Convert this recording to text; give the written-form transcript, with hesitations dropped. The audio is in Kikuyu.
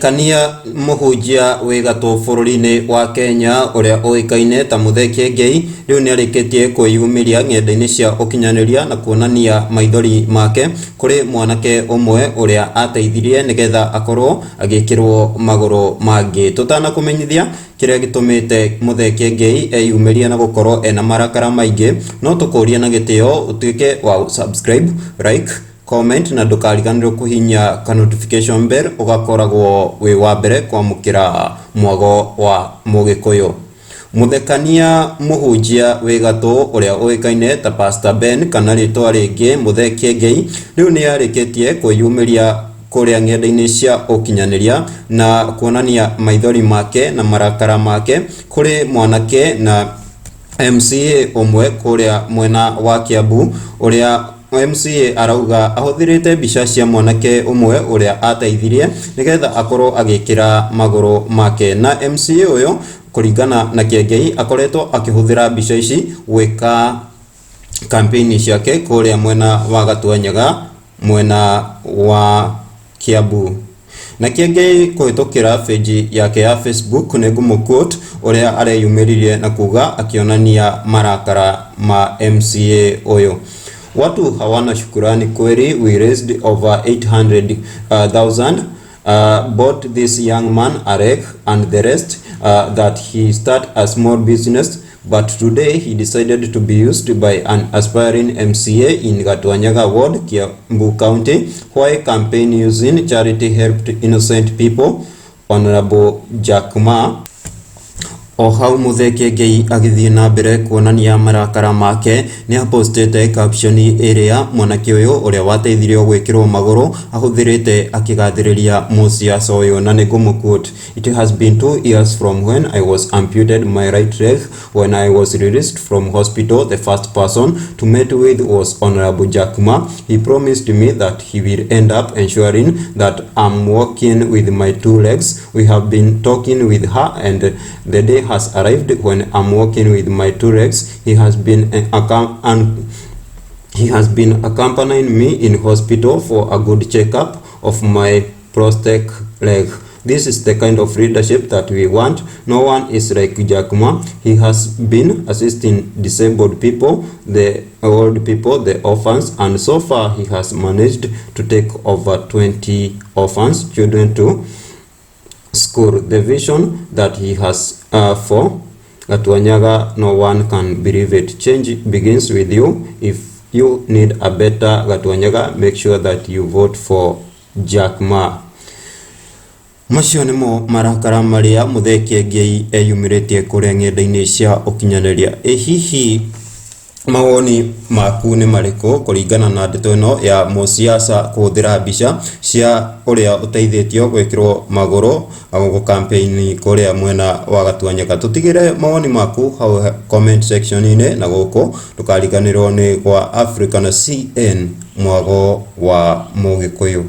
Mũthekania mũhunjia wĩ gatũ bũrũri-inĩ wa Kenya ũrĩa ũĩkaine ta Muthee Kiengei rĩu nĩarĩkĩtie kwĩyumĩria ng'enda-inĩ cia ũkinyanĩria na kuonania maithori make kũrĩ mwanake ũmwe ũrĩa ateithirie nĩgetha akorwo agĩkĩrwo magũrũ mangĩ. Tũtanakũmenyithia kĩrĩa gĩtũmĩte Muthee Kiengei eyumĩrie na gũkorwo ena marakara maingĩ, no tũkũrie na gĩtĩo ũtuĩke wa subscribe, like, comment na ndũkariganĩrwo kũhihinya ka notification bell ũgakoragwo wĩ wa mbere kwamũkĩra mwago wa Mũgĩkũyũ. Mũthekania mũhunjia wĩ gatũ ũrĩa ũĩkaine ta Pastor Ben kana rĩtwa rĩngĩ Muthee Kiengei rĩu nĩ arĩkĩtie kwĩyumĩria kũrĩa ng'enda-inĩ cia ũkinyanĩria na kuonania maithori make na marakara make kũrĩ mwanake na MCA ũmwe kũrĩa mwena wa Kiambu ũrĩa MCA arauga ahũthĩrĩte mbica cia mwanake ũmwe ũrĩa ateithirie nĩgetha akorwo agĩkĩra magũrũ make na MCA ũyũ kũringana na Kiengei akoretwo akĩhũthĩra mbica ici gwĩka campaign ciake kũrĩa mwena wa Gatuanyaga mwena wa Kiambu. Na Kiengei kũhĩtũkĩra page yake ya Facebook nĩ ngũmũ-quote ũrĩa areyumĩririe na kuga akĩonania marakara ma MCA ũyũ. Watu hawana shukurani kweli, we raised over 800,000 bought this young man a leg and the rest that he start a small business, but today he decided to be used by an aspiring MCA in Gatuanyaga Ward, Kiambu County. Why campaign using charity helped innocent people? Honorable Jack Ma. O hau Muthee Kiengei agĩthiĩ na mbere kuonania marakara make nĩ apostĩte caption ĩrĩa mwanake ũyũ ũrĩa wateithirio gwĩkĩrwo magũrũ ahũthĩrĩte akĩgathĩrĩria mũciaca ũyũ na nĩ ngũmũ-quote, "It has been 2 years from when I was amputated my right leg. When I was released from hospital, the first person to meet with was Honorable Jack Ma. He promised me that he will end up ensuring that I'm walking with my two legs. We have been talking with her and the day has arrived when I'm walking with my two legs. He has been accompanying me in hospital for a good checkup of my prosthetic leg. This is the kind of leadership that we want. No one is like Jack Ma. He has been assisting disabled people, the old people, the orphans, and so far he has managed to take over 20 orphans children to school. The vision that he has for Gatuanyaga, no one can believe it. Change begins with you. If you need a better Gatuanyaga, make sure that you vote for Jack Ma." Macio nĩmo marakara marĩa Muthee Kiengei eyumĩrĩtie kũrĩa ng'enda-inĩ cia ũkinyanĩria. Ĩ hihi mawoni maku nĩ marĩkũ kũringana na ndeto ĩno ya mũciaca kũhũthĩra mbica cia ũrĩa ũteithĩtio gwĩkĩrwo magũrũ gũ campaign kũrĩa mwena wa Gatuanyaga? Tũtigĩre mawoni maku hau comment section-inĩ na gũkũ ndũkariganĩrwo nĩ gwa Africa na CN mwago wa Mũgĩkũyũ.